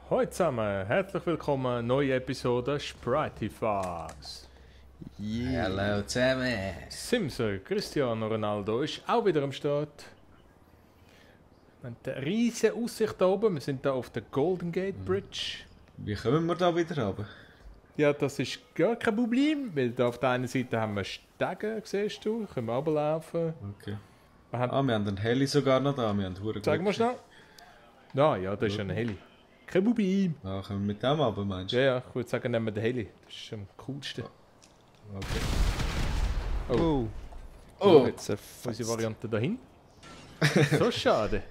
Hallo zusammen, herzlich willkommen, neue Episode Spritifaz. Yeah. Hallo zusammen. Simser, Cristiano Ronaldo ist auch wieder am Start. Wir haben eine riesige Aussicht da oben, wir sind da auf der Golden Gate Bridge. Wie kommen wir da wieder runter? Ja, das ist gar kein Problem, weil da auf der einen Seite haben wir Stege, siehst du, können wir runterlaufen. Okay. Wir haben, wir haben den Heli sogar noch da, wir haben hure zeig mal schnell. Ja, das ist ein Heli. Kein Problem. Ja, können wir mit dem runter, meinst du? Ja, ich würde sagen, nehmen wir den Heli. Das ist am coolsten. Okay. Oh, jetzt unsere Variante dahin. So schade.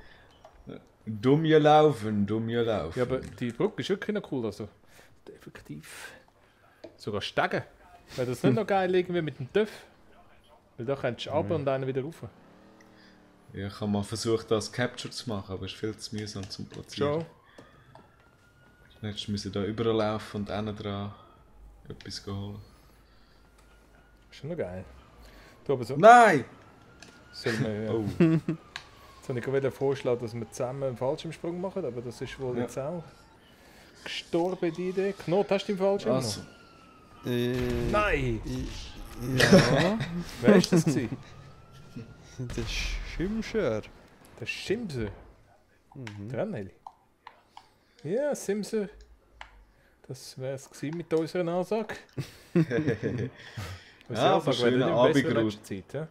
Dumm gelaufen. Ja, aber die Brücke ist wirklich noch cool. Also, effektiv. Sogar Stege. Wäre das nicht noch geil irgendwie mit dem TÜV? Weil da könntest du runter und einen wieder rauf. Ja, ich habe mal versucht, das Capture zu machen, aber es ist viel zu mühsam zum Platzieren. Schon. Jetzt müssen wir da überall laufen und innen dran etwas holen. Schon noch geil. Du, aber so. Nein! Sollen wir, ja. Oh. Jetzt habe ich gerade vorgeschlagen, dass wir zusammen einen Fallschirmsprung machen, aber das ist wohl jetzt auch gestorben, die Idee. Knot, hast du den Fallschirm Also. noch? Nein! Ja, Wer war das gewesen? der Schimscher. Der Schimse. Der Anneli. Ja, Simse. Das wäre es mit unserer Ansage. Ja, aber schöner Abendrot. Zeit, ja?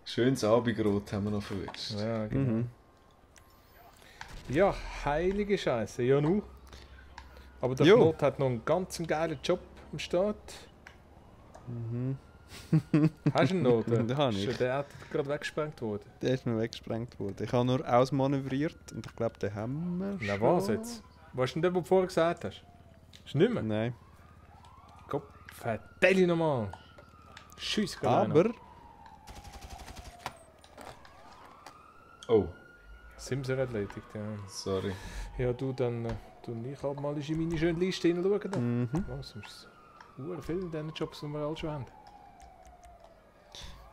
Schönes Abendrot haben wir noch verwischt. Ja, genau. Ja, heilige Scheiße, ja nu. Aber der Knot hat noch einen ganz geilen Job am Start. Hast du ihn noch? Den habe ich. Der hat gerade weggesprengt worden. Der ist mir weggesprengt worden. Ich habe nur ausmanövriert und ich glaube, den haben wir Na schon. was jetzt? Was ist denn der, was du vorher gesagt hast? Ist nicht mehr? Nein. Gott, vertell ihn nochmal. Scheiss, Aber Oh, Simser erledigt, ja. sorry. Ja, du, dann ich halt mal in meine schöne Liste hineinschauen. mhm. Ja, sonst ist viel in diesen Jobs, die wir alle schon haben.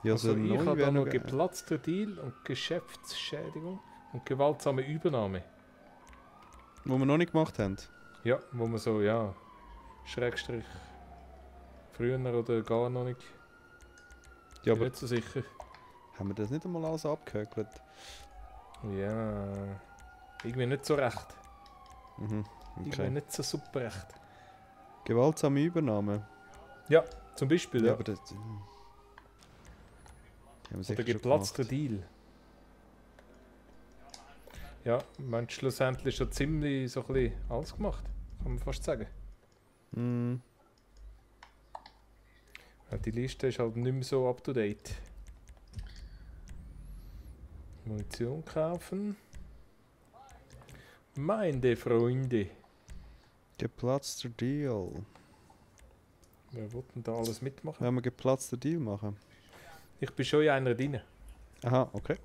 Ja, Also so ich neu habe da wäre noch noch geil. geplatzter Deal und Geschäftsschädigung und gewaltsame Übernahme. Wo wir noch nicht gemacht haben. Ja, wo man so, ja, Schrägstrich, früher oder gar noch nicht, Ja, bin aber nicht so sicher. haben wir das nicht einmal alles abgehökelt? Ja, irgendwie nicht so recht. Mhm. Irgendwie Okay. nicht so super recht. Gewaltsame Übernahme. Ja, zum Beispiel, Ja, ja. aber das... haben wir sicher Oder schon geplatzter gemacht. Deal. Ja, man hat schlussendlich schon ziemlich so ein bisschen alles gemacht, kann man fast sagen. Mhm. Ja, die Liste ist halt nicht mehr so up to date. Munition kaufen. Meine Freunde. Geplatzter Deal. Wer will denn da alles mitmachen? Wollen wir geplatzter Deal machen? Ich bin schon in einer drin. Aha, okay.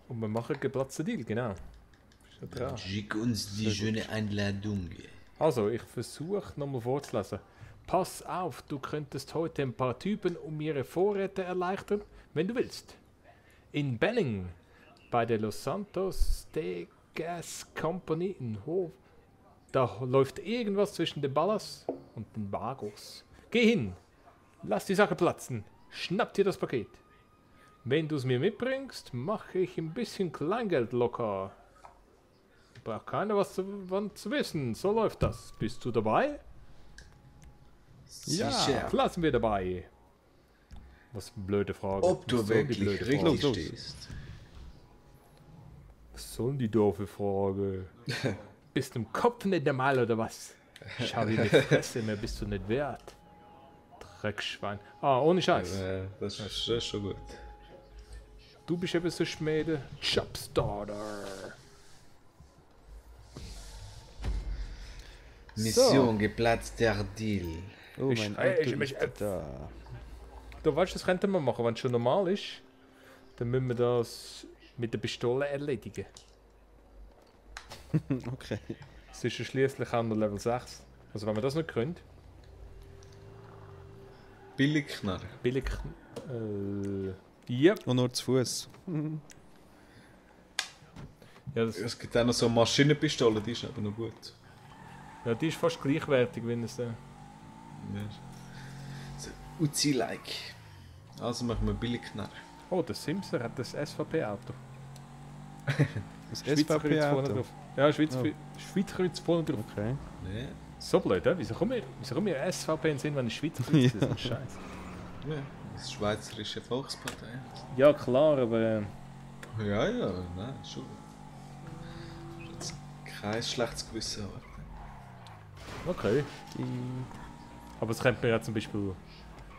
Und wir machen geplatzten Deal, genau. Ist ja dran. Schick uns die schöne Einladung. Also, ich versuche nochmal vorzulesen. Pass auf, du könntest heute ein paar Typen um ihre Vorräte erleichtern, wenn du willst. In Benning, bei der Los Santos de Gas Company in Hof. Da läuft irgendwas zwischen dem Ballast und den Vagos. Geh hin, lass die Sache platzen, schnapp dir das Paket. Wenn du es mir mitbringst, mache ich ein bisschen Kleingeld locker. Braucht keiner was zu wissen, so läuft das. Bist du dabei? Ja. Sicher. Lassen wir dabei. Was eine blöde Frage. Ob du Was soll die wirklich blöde richtig Frage? Los. stehst. Was soll die doofe Frage? Bist du im Kopf nicht normal oder was? Schau wie die Fresse, mehr bist du nicht wert. Dreckschwein. Ah, ohne Scheiß. Das ist schon gut. Du bist eben so Schmiede. Jobstarter. Mission geplatzter Deal. Oh, Ich- mein Hey, Auto ich- ist da. Du weißt, das könnten wir machen, wenn es schon normal ist. Dann müssen wir das mit der Pistole erledigen. Okay. Es ist ja schliesslich auch noch Level 6. Also wenn wir das nicht können, Billigknarre. billig. Yep. Und nur zu Fuß. Ja, Es gibt auch noch so eine Maschinenpistole, die ist aber noch gut. ja, die ist fast gleichwertig, wenn es... Ja. So, Uzi-like. Also machen wir Billigknarre. Oh, der Simser hat das SVP-Auto. Das Schweizer Kreuz vorne SVP-Auto. drauf. Ja, Oh. Schweizer Kreuz vorne drauf. Okay. Ja. So blöd, ja? Wieso kommen wir SVP in den Sinn, wenn es Schweizer Kreuz ist? Das ist Scheiße. Ja, das Schweizerische Volkspartei. Ja, klar, aber... Ja, ja, nein, schon. Jetzt kein schlechtes Gewissen haben. Okay. Aber es könnte mir ja zum Beispiel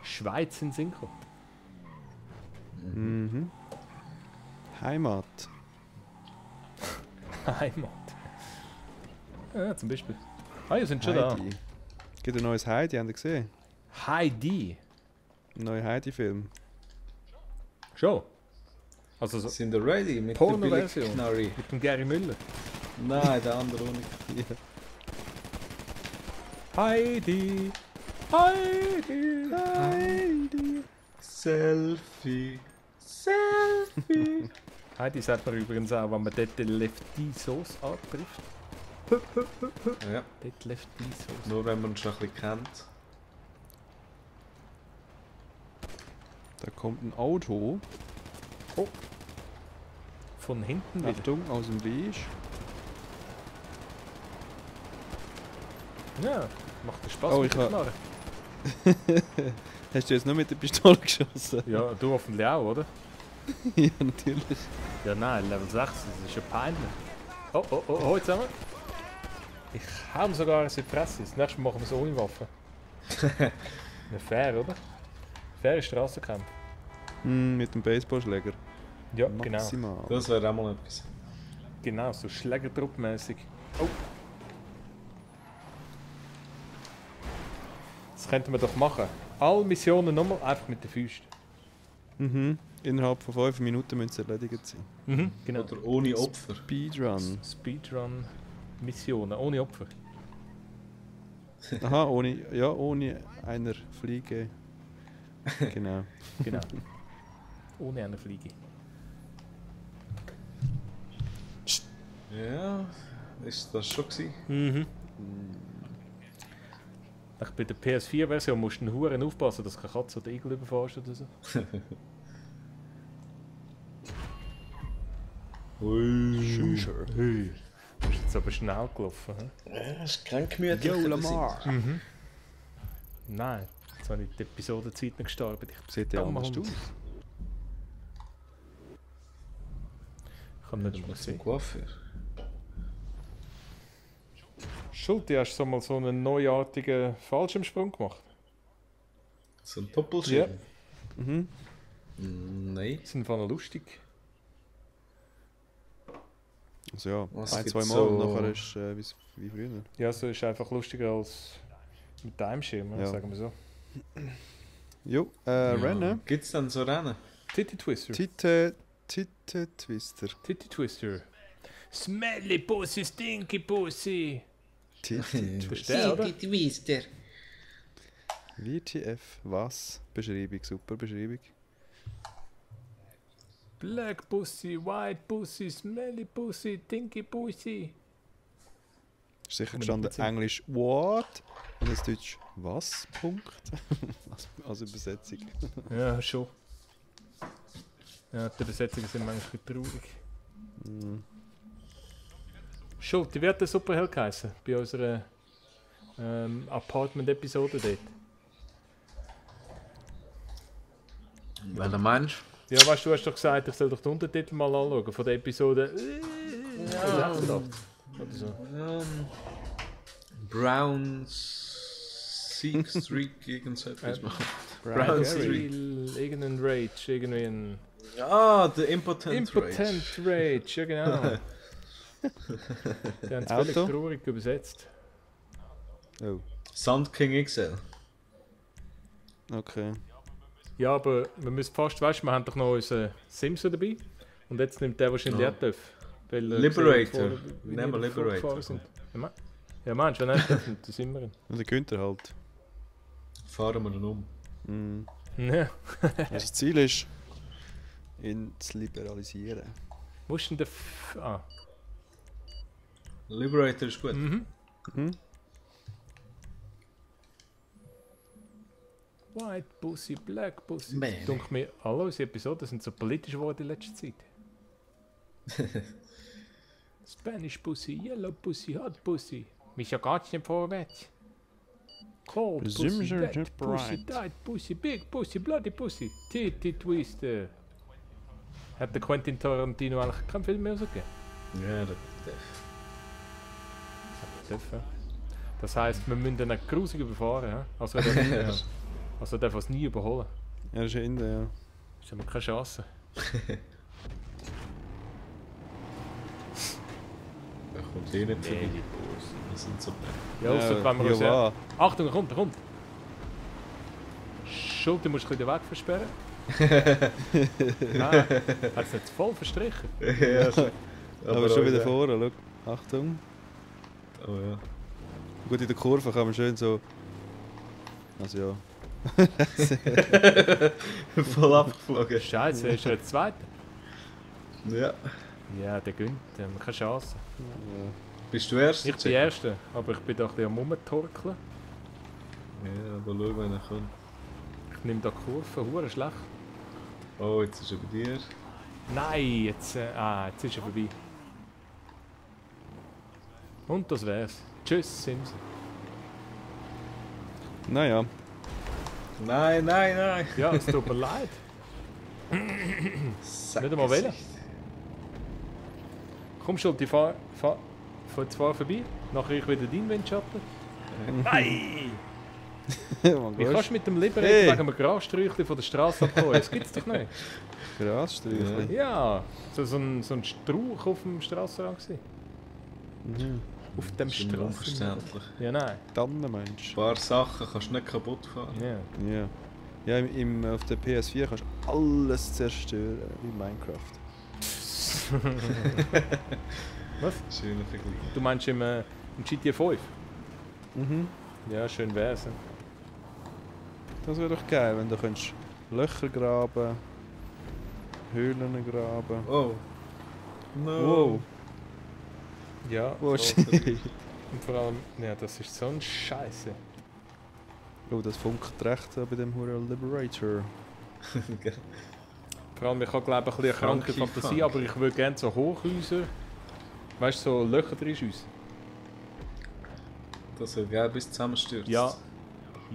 Schweiz in den Sinn kommen. Mhm. Heimat. Heimat. Ja, zum Beispiel. Ah, ihr sind schon Heidi. Gibt ein neues Heidi, habt ihr gesehen? da. Heidi. Ein neuer Heidi-Film. Schon. Also so Sind ihr ready mit der Porno-Version. Billigknarre? mit dem Gary Müller. Nein, der andere auch nicht. Ja. Heidi. Heidi. Heidi. Selfie. Selfie. Heidi sagt man übrigens auch, wenn man dort den Lefty Sauce antrifft. Ja, Dort Lefty Sauce. nur wenn man ihn schon ein bisschen kennt. Da kommt ein Auto. Von hinten wieder. Achtung, aus dem Weg. Ja, macht den Spaß Oh, mit ich der ha- Knarre. Hast du jetzt nur mit der Pistole geschossen? Ja, du hoffentlich auch, oder? Ja, natürlich. Ja, nein, Level 6, das ist ja peinlich. Oh, oh, oh, oh, jetzt haben wir. Ich hau ihm sogar in die Fresse. Das nächste Mal machen wir es ohne Waffe. Ja, fair, oder? Faire Strassenkampf. Mit dem Baseballschläger. Ja, genau. Maximal. Das wäre auch mal etwas. Genau, so Schlägerdruckmäßig. Oh! Das könnten wir doch machen. Alle Missionen nochmal einfach mit den Füßen. Mhm. Innerhalb von 5 Minuten müssen sie erledigt sein. Mhm, genau. Oder ohne Opfer. Speedrun. Speedrun-Missionen, ohne Opfer. Aha, ohne einer Fliege. Genau. Genau. Ohne eine Fliege. Ja, ist das schon gewesen? Mhm. Bei der PS4-Version musst du einen Huren aufpassen, dass keine Katze oder Igel überfährst oder so. Ui. Hey. Du bist jetzt aber schnell gelaufen. He? Ja, das ist kein gemütlicher Yo, Lamar. Nein, jetzt habe ich die Episodenzeit nicht gestorben. Ich Sieht ja Dumme anders Hund. aus. Ich kann nicht einmal Zum sehen. Coiffeur. Schulti, hast du mal so einen neuartigen Fallschirmsprung gemacht? So ein Doppelschirm? Mhm. Nein. Das ist einfach noch lustig. Also ja, Was ein, gibt's zwei Mal, so? nachher ist es wie früher. Ja, so ist einfach lustiger als mit dem Schirm, Ja. sagen wir so. Jo, Rennen. Gibt es dann so Rennen? Titty Twister. Tite Twister. Titty Twister. Smelly Pussy, Stinky Pussy. Tite Das ist der, oder? WTF, was? Beschreibung, super Beschreibung. Black Pussy, White Pussy, Smelly Pussy, Stinky Pussy. Ist sicher Komm, gestanden bitte. Englisch what? Und jetzt Deutsch was? Punkt. als Übersetzung. Ja, schon. Ja, die Übersetzungen sind manchmal traurig. Mm. Schulti, wie hat der Superheld geheißen? Bei unserer Apartment-Episode dort. Welcher meinst Ja, weißt du, hast doch gesagt, ich soll doch den Untertitel mal anschauen von der Episode. Ja. 86 oder so. du? Brown's Seek Streak, irgend so etwas. Brown Brown Gary. Irgendein Rage, irgendwie ein Ah, der Impotent, Impotent Rage. Rage, ja genau. Die haben es völlig Auto? traurig übersetzt. Oh, Sand King XL. okay. Ja, aber wir müssen fast, weißt du, wir haben doch noch unseren Simson dabei. Und jetzt nimmt der wahrscheinlich Ja. auch TÜV. Weil, Liberator. wie Nehmen wir die Liberator. vorgefahren sind. Ja, meinst du, wenn er TÜV nimmt, dann sind wir ihn. Und der Günther halt. Fahren wir dann um. Mm. Ja. Also das Ziel ist, ihn zu liberalisieren. Wo ist denn der Liberator ist gut. Mhm. Mhm. White Pussy, Black Pussy. Man. Denke mir, alle unsere Episoden sind so politisch geworden in letzter Zeit. Spanish Pussy, Yellow Pussy, Hot Pussy. Mich ja gar nicht vorwärts. Cold Pussy, Zimmer Wet just Pussy, bright. Tight Pussy, Big Pussy, Bloody Pussy, Titty Twister. Hat der Quentin Tarantino eigentlich keinen Film mehr rausgegeben? Ja, das Dürfen. Das heisst, wir müssen ihn grusig überfahren. Ja? Also, er darf uns nie überholen. Ja, das ist in der, ja. Das haben wir keine Chance. Da kommt eh nicht vorbei. Nee, Pussy. Wir sind so Ja, ausser wenn wir uns ja, ja. Achtung, er kommt. Schulter musst du den Weg versperren. Nein, hat es nicht voll verstrichen. ja, schon. Aber schon wieder ja. vorne, schau. Achtung. Oh ja. Gut, in der Kurve kann man schön so... Also ja. Voll abgeflogen. Scheiße, ist er jetzt Zweiter? Ja. Ja, der gönnt, der hat keine Chance. Bist du erst? Ich bin Erster, aber ich bin da ein bisschen am Rumtorkeln. Ja, aber schau, wenn er kommt. Ich nehme da Kurven, hure schlecht. Oh, jetzt ist er bei dir. Nein, jetzt ist er vorbei. Und das wär's. Tschüss, Simson. Naja. Nein, nein, nein. Ja, es tut mir leid. Sack Nicht einmal wählen. Gesicht. Komm schon, die fahr vorbei. Nachher ich wieder deinen Windschatten. Nein! Wie kannst du mit dem Liberator Hey. wegen einem Grassträuchchen von der Straße abkommen? Das gibt's doch nicht. Grassträuchchen. Ja, so ein Strauch auf dem Strassenrand gewesen. Mhm. Auf dem Das ist Strassen. unverständlich. Ja, nein. Tannenmensch. Ein paar Sachen kannst du nicht kaputt fahren. Ja. Ja. Ja, auf der PS4 kannst du alles zerstören, wie Minecraft. Was? Schöner Vergleich. Du meinst im GTA 5? Mhm. Ja, schön wär's. Das wäre doch geil, wenn du könntest Löcher graben, Höhlen graben. Oh. No. Wow. Ja, Oh so shit. und vor allem, ja, das ist so ein Scheiße. Oh, das funkt recht so bei dem Huren Liberator. Vor allem, ich habe glaube ich ein bisschen eine kranke Funky Fantasie, Funk. aber ich würde gerne so Hochhäuser, weißt du, so Löcher drin schiessen. Das soll geil bis zusammenstürzt. Ja.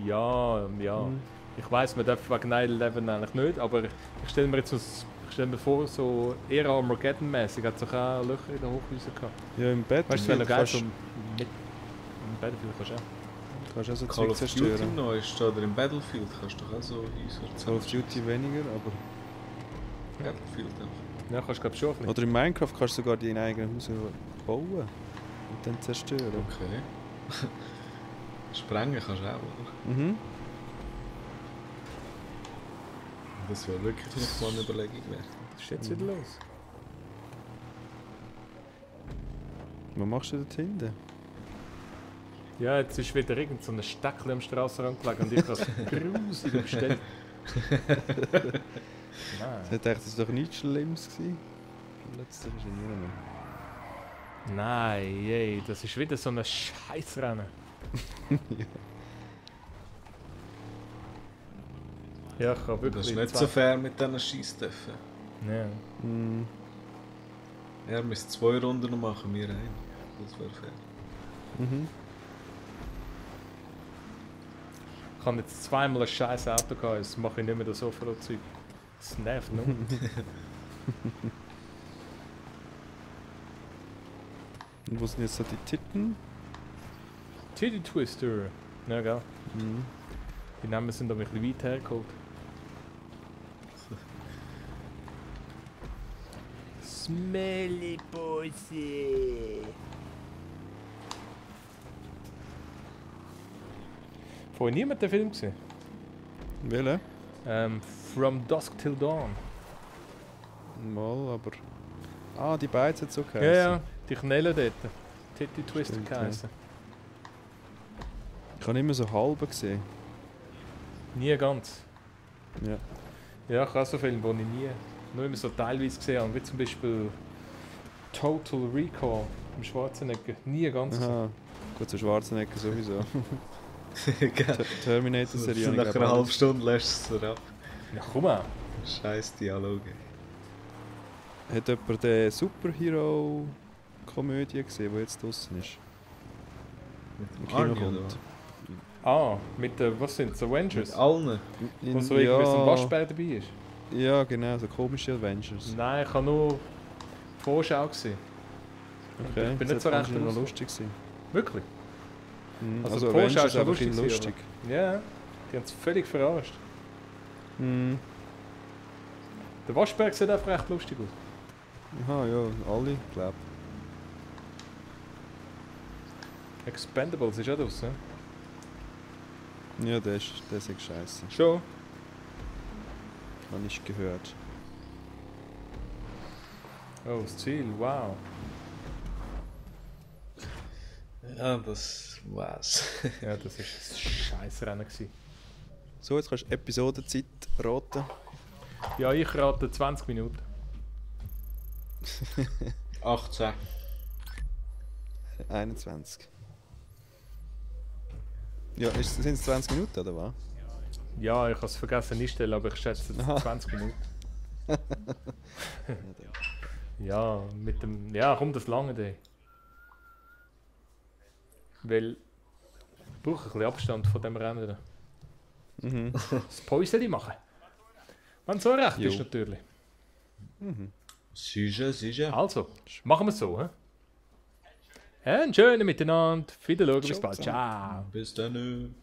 Ja. Mhm. Ich weiss, man darf wegen 9/11 eigentlich nicht, aber ich stelle mir jetzt ich stell mir vor, so eher Armageddon-mäßig hat es auch Löcher in den Hochhäusern gehabt. Ja, im Bett Weißt du, wenn du geil kannst so mit im Battlefield kannst du auch. kannst du auch so Call Zeug of Duty zerstören. noch ist oder im Battlefield kannst du doch auch so Häuser Call of Duty weniger, aber... Battlefield einfach. Ja, kannst du glaube schon ein bisschen. Oder in Minecraft kannst du sogar deine eigenen Häuser bauen und dann zerstören. Okay. Sprengen kannst du auch, oder? Mhm. Das wäre wirklich vielleicht mal eine Überlegung wert. Was ist jetzt wieder los? Was machst du dort hinten? Ja, jetzt ist wieder irgend so ein Steckchen am Strassenrand gelegen und ich habe es grusig bestellt. Nein. Ich dachte, das war doch nichts Schlimmes gewesen. Letztes ist nicht mehr. Nein, ey, das ist wieder so ein Scheißrennen. Ja, ich habe wirklich. Das ist nicht so fair mit diesen Scheisstöpfen. Ja. Mhm. Er müsste 2 Runden noch machen, wir ein. Das wäre fair. Mhm. Ich habe jetzt zweimal ein scheiß Auto gehabt, jetzt mache ich nicht mehr das Offroad-Zeug. Das nervt noch. Und wo sind jetzt so die Titten? Titty Twister. Ja, gell. Mhm. Die Namen sind aber ein bisschen weit hergeholt. Smelly Pussy. Vorher niemand den Film gesehen? Welche? From Dusk Till Dawn. Mal, aber... Ah, die beiden sind so Ja, ja, die Knellen dort. Titty Twister Stimmt, ja. geheißen. Ich habe immer so halbe gesehen. Nie ganz. Ja. Ja, ich habe auch so Filme, die ich nie, nur immer so teilweise gesehen habe. Wie zum Beispiel Total Recall. Im Schwarzenegger. Nie ganz so. Aha. Gut, so Schwarzenegger sowieso. Gell? Terminator-Serie. habe ich Nach glaube einer halben alles. Stunde lässt es ab. Ja, komm mal. Scheiß Dialoge. Hat jemand die Superhero-Komödie gesehen, die jetzt draußen ist? Mit Im dem Kino Arnie, kommt. oder was? Ah, mit der, was sind Avengers? Mit allen. Wo so irgendwie so ein Waschbär dabei ist. Ja, genau, so komische Adventures. Nein, ich habe nur Vorschau gesehen. Okay, Ich bin das nicht so hat recht anscheinend noch raus. lustig gewesen. Wirklich? Also, Also die Avengers Vorschau ist ist einfach lustig ein gewesen, lustig. Ja, die haben es völlig verarscht. Mhm. Der Waschberg sieht einfach recht lustig aus. Aha, ja, alle, glaube Expendables ist auch draus, ne? ich. Ja, das ist scheiße. Schon? Habe ich gehört. Oh, das Ziel, wow. Ja, das war's. Ja, das war ein Scheissrennen gewesen. So, jetzt kannst du Episodenzeit raten. Ja, ich rate 20 Minuten. 18. 21. Ja, sind es 20 Minuten oder was? Ja, ich habe es vergessen einstellen, aber ich schätze Aha. 20 Minuten. Ja, mit dem. Ja, komm, das lange da. Weil ich brauche ein bisschen Abstand von dem Rennen. Mhm. Das Päuschen machen. Wenn es so recht Jo. ist, natürlich. Sicher. Also, machen wir es so. He? Einen schönen Miteinander. Wiedersehen, bis bald. zusammen. Ciao. Bis dann.